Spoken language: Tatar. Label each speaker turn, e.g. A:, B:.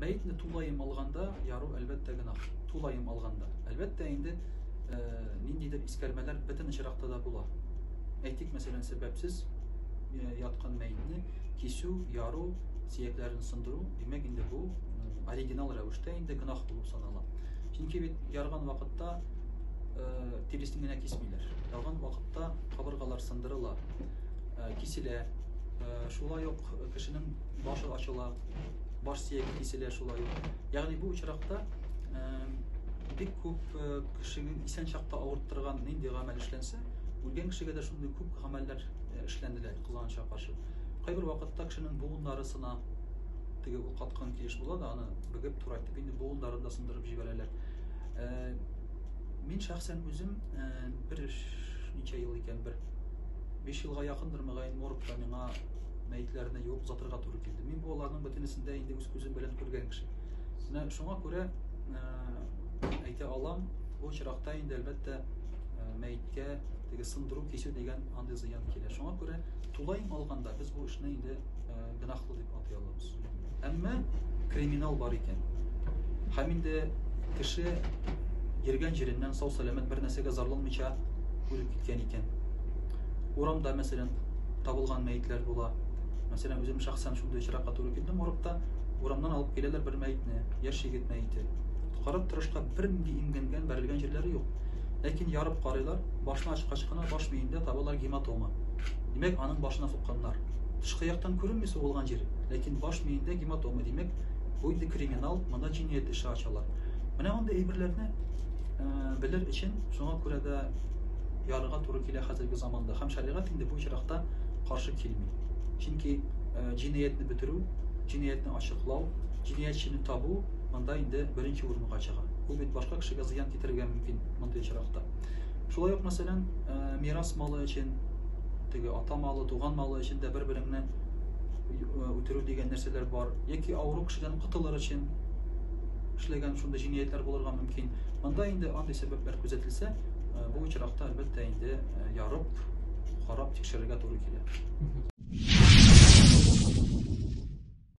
A: Мәетне тулаем алганда яру, әлбәттә, гөнаһ. Тулаем алганда. Әлбәттә инде, ниндидер искәрмәләр бөтен очракта да була. Әйтик, мәсәлән, сәбәпсез яткан мәетне кисү, яру, сөякләрен сындыру, димәк инде бу оригинал рәвештә инде гөнаһ булып санала. Чөнки бит ярган вакытта тиресен генә кисмиләр. Ярган вакытта кабыргалар сындырыла, киселә. Шулай ук кешенең башы ачыла, баш сөяге киселә шулай ук. Ягъни бу очракта бик күп кешенең исән чакта авырттырган нинди гамәл эшләнсә, үлгән кешегә дә шундый күп гамәлләр эшләнелә, кызганычка каршы. Кайбер вакытта кешенең буыннары сына, теге ул каткан килеш була да, аны бөгеп турайтып инде буыннарын да сындырып җибәрәләр. Мин шәхсән үзем бер ничә ел икән, бер 5 елга якындыр мөгаен моргта миңа мәетләрне юып озатырга туры килде. Мин бу аларның бөтенесен дә инде үз күзем белән күргән кеше. Менә шуңа күрә әйтә алам, бу очракта инде әлбәттә мәеткә теге сындыру, кисү дигән андый зыян килә. Шуңа күрә тулаем алганда без бу эшне инде гөнаһлы дип атый алабыз. Әмма криминал бар икән. Һәм инде кеше йөргән җиреннән сау-сәламәт бер нәрсәгә зарланмыйча үлеп киткән икән. Урамда, мәсәлән, табылган мәетләр була. Мәсәлән, үзем шәхсән шундый очракка туры килдем моргта. Урамнан алып киләләр бер мәетне, яшь егет мәете. Карап торышка бернинди имгәнгән, бәрелгән җирләре юк. Ләкин ярып карыйлар, башны ачкач кына баш миендә табалар гематома. Димәк, аның башына сукканнар. Тышкы яктан күренми сугылган җире, ләкин баш миендә гематома, димәк, бу инде криминал, монда җинаять эше ачалар. Менә мондый әйберләрне белер өчен шуңа күрә дә ярырга туры килә хәзерге заманда. Һәм шәригать инде бу очракта каршы килми. Чөнки җинаятьне бетерү, җинаятьне ачыклау, җинаятьчене табу монда инде беренче урынга чыга. Ул бит башка кешегә зыян китерергә мөмкин мондый очракта. Шулай ук, мәсәлән, мирас малы өчен, теге ата малы, туган малы өчен дә бер-береңне үтерү дигән нәрсәләр бар. Яки авыру кешедән котылыр өчен эшләгән шундый җинаятьләр булырга мөмкин. Монда инде андый сәбәпләр күзәтелсә, бу очракта, әлбәттә, инде ярып, карап тикшерергә туры килә.